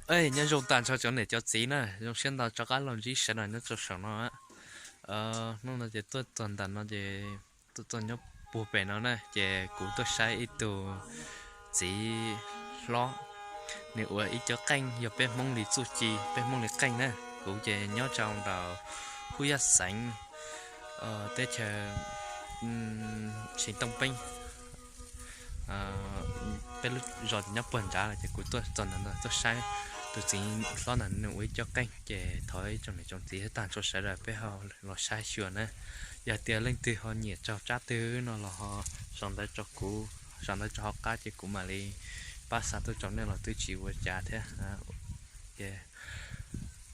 Ej, nyob zoo tag nrho cov niam cov txiv na, zoo siab ntau rov qab los ntsib sawv daws nyob rau saum no. Hnub no ces tuaj txog ntawm no ces tuaj txog nyob puag pem no na, ces kuv tuaj saib ib tug txiv hlob, nws ua ib co qeej, yog peb Hmoob li txuj ci, peb Hmoob li qeej na. Kuv ces nyob rau nraum Hub Yaj Xeev, teb chaws Xeev Tooj Peeb. Peb lub zos nyob puag nrad lawm ces kuv tuaj txog ntawm no tuaj saib tus txiv hlob ntawm nws ua ib co qeej, ces thov ib tsoom niam tsoom txiv tag nrho sawv daws peb ho los saib xyuas na. Yog tias leej twg ho nyiam raug tsab twg no los ho sau ntawv rau kuv, sau ntawv rau hauv qab ces kuv mam li pab xa tuaj rau nej los twb tsis ua cas thiab. Ces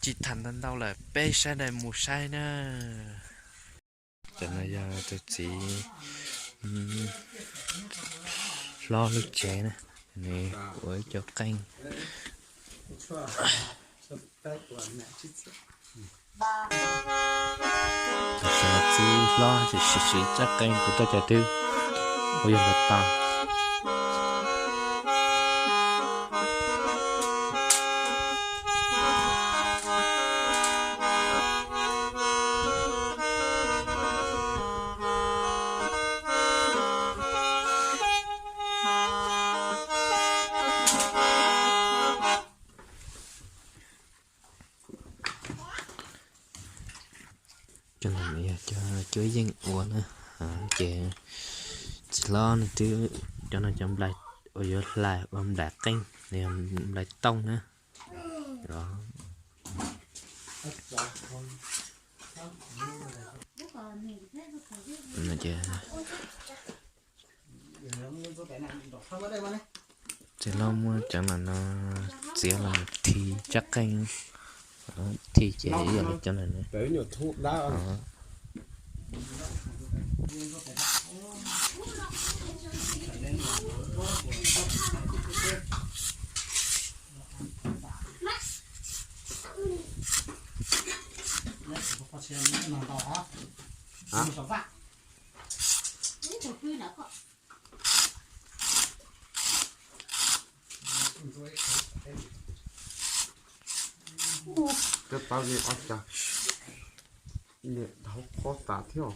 tsis tham ntau ntau lawm, peb sawv daws mus saib na. Cov no yog tus txiv hlob lub tsev na, nws ua ib co qeej. Tus txiv hlob ces siv siv tsab qeej kuv tuaj cov twb ua yog ntawd tau. Cov no yog cov cuab yeej ua na, ces txiv hlob nws twb, cov no cov nplai uas yuav hlais ua nplai qeej, nws yog nplai tooj na. Ces txiv hlob muab cov no no txiav los thi tsab qeej, thi ces ib yam li cov no. Cov tau li ob cag, dhau qhov tas thiab.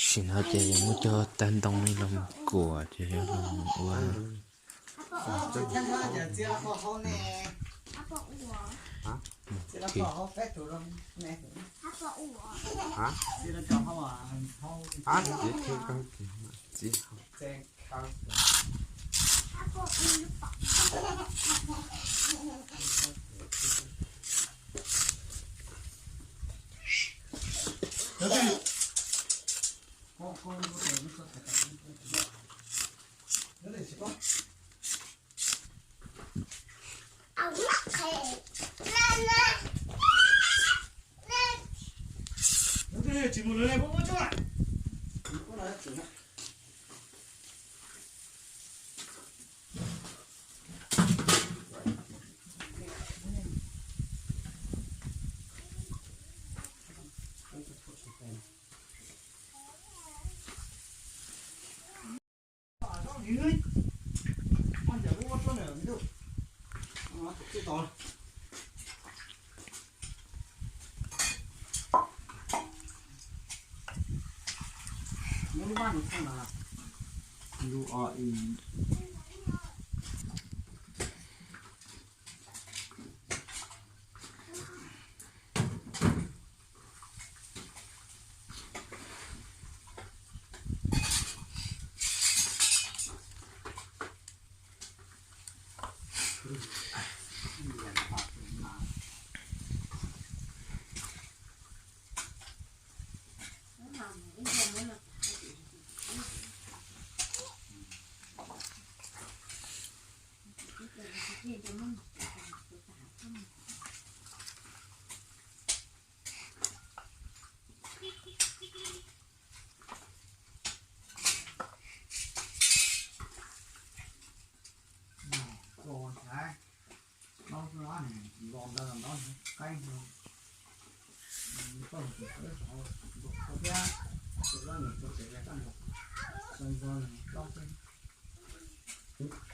Sim no ces yuav muab cov tawg ntoo li los kuam ces yuav los ua.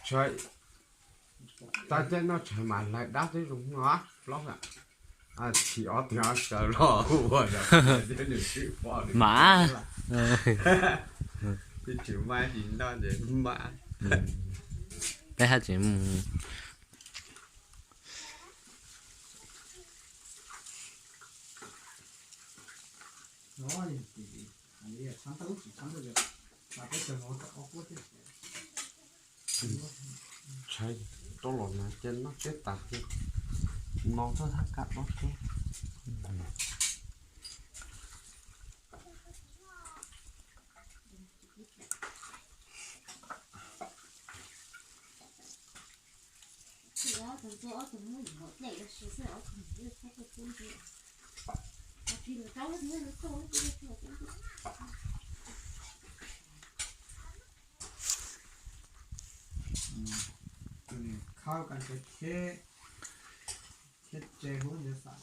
Tshais, tab ceb noj tshais mas hlais dab twb zoo no plaub. Tsis ob tiag sawv los ua mas. Twb tsis muaj tsis noj ces mas. Peb haj tseem mus. Tshais rau los na ces noj tshais tas ces no txog thaj kam dob tsheb. Khawb kab tsheb, tsheb tse huv ntawd xav.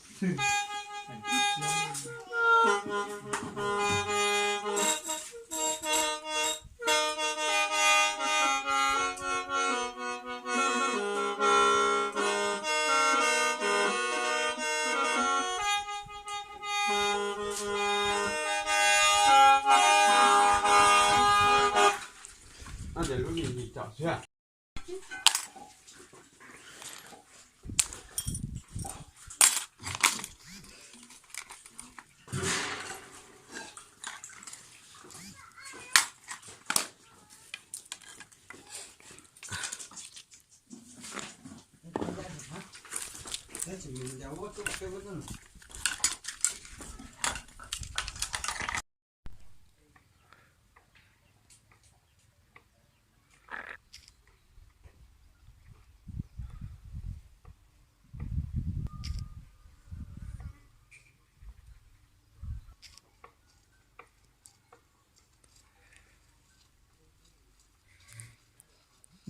Ces lub me ntsis caum xwb.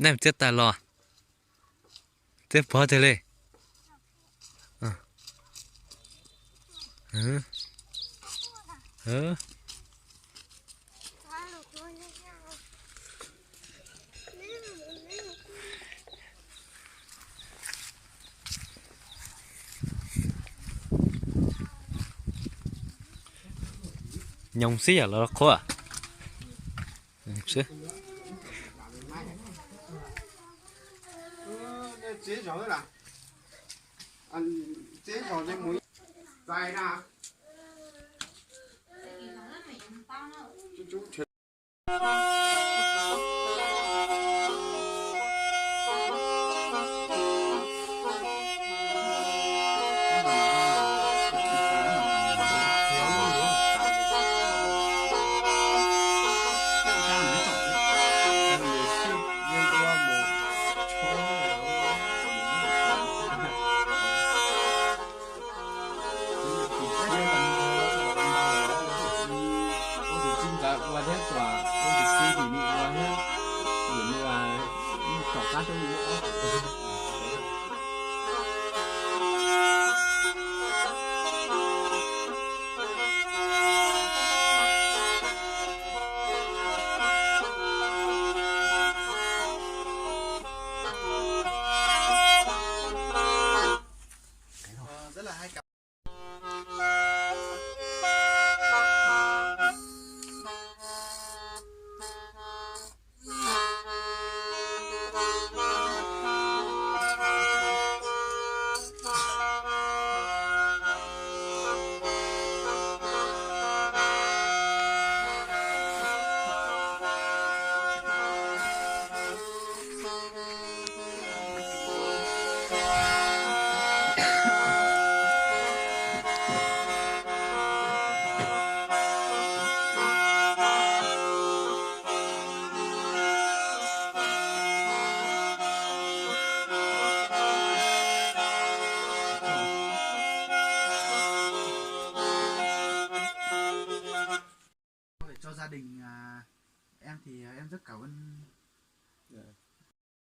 Nej txiab tas los, txiab pov tiag li. Nyoos xwb yom los qhuav. Ua thiab tuam, ua tus txib tim ua thiab, ua kom qab rau ob.